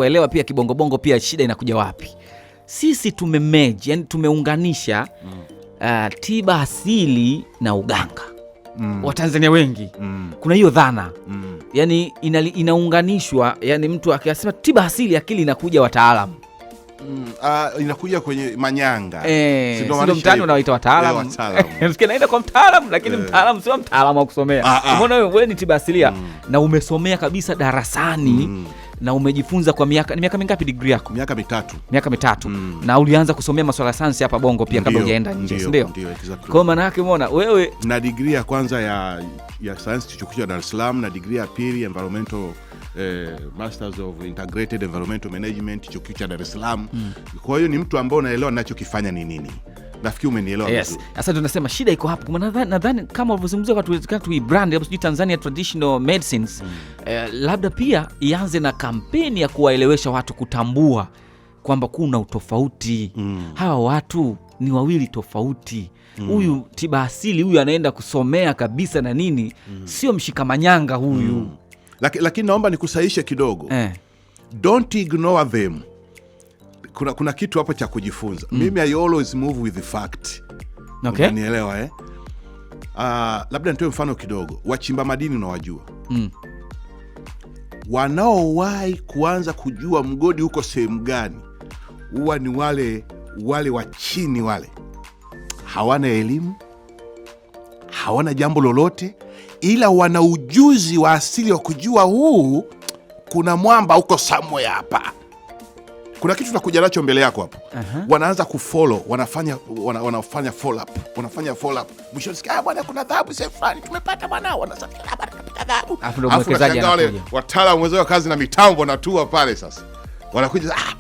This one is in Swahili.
kuelewa pia kibongobongo pia shida inakuja wapi. Sisi tumemerge, yani tumeunganisha tiba asili na uganga. Watanzania wengi kuna hiyo dhana yani inaunganishwa, yani mtu akisema tiba asili akili inakuja wataalamu. Inakuja kwenye manyanga. Eh, Si ndo si ndo maanisha mtaani hivyo? unawaita wataalamu. Eh, wataalamu. Sikia, naenda kwa mtaalamu, lakini mtaalamu sio mtaalamu wa kusomea. Ah, ah. Umeona, wewe ni tiba asilia na umesomea kabisa darasani na umejifunza kwa miaka, ni miaka mingapi degree yako? Miaka 3. Miaka 3. Na ulianza kusomea masuala ya sayansi hapa Bongo pia kabla Ndio, hujaenda nje, ndio, si ndio? Ndio, exactly. Kwa hiyo maana yake umeona wewe Na degree ya kwanza ya sayansi chuo kikuu cha Dar es Salaam na degree ya pili environmental Masters of Integrated Environmental Management, chuo kikuu cha Dar es Salaam. Kwa hiyo ni mtu ambaye unaelewa ninachokifanya ni nini. Nafikiri umenielewa vizuri. Sasa tunasema shida iko hapo. Kwa nadhani kama ulivyozungumzia kwa tuibrand labda sijui Tanzania Traditional Medicines, labda pia ianze na kampeni ya kuwaelewesha watu kutambua kwamba kuna utofauti. Hawa watu ni wawili tofauti. Huyu tiba asili, huyu anaenda kusomea kabisa na nini, sio mshikamanyanga huyu. Lakini naomba nikusahihishe kidogo. Don't ignore them. Kuna kitu hapo cha kujifunza. Mimi I always move with the fact. Unanielewa, eh? Labda nitoe mfano kidogo. Wachimba madini unawajua? Mm. Wanaowahi kuanza kujua mgodi uko sehemu gani huwa ni wale wale wa chini, wale hawana elimu, hawana jambo lolote, ila wana ujuzi wa asili wa kujua huu kuna mwamba uko somewhere hapa, kuna kitu nakuja nacho mbele yako hapo. Wanaanza kufollow, wanafanya follow up, wanafanya follow up, mwisho sikia, "Ah, bwana, kuna dhahabu sehemu fulani tumepata bwana." Wanasafiri, "Ah, bwana, tumepata dhahabu." Alafu ndo Alafu mwekezaji unashangaa wale anakuja. wataalamu wenzao wa kazi na mitambo wanatua pale sasa, wanakuja, "Ah,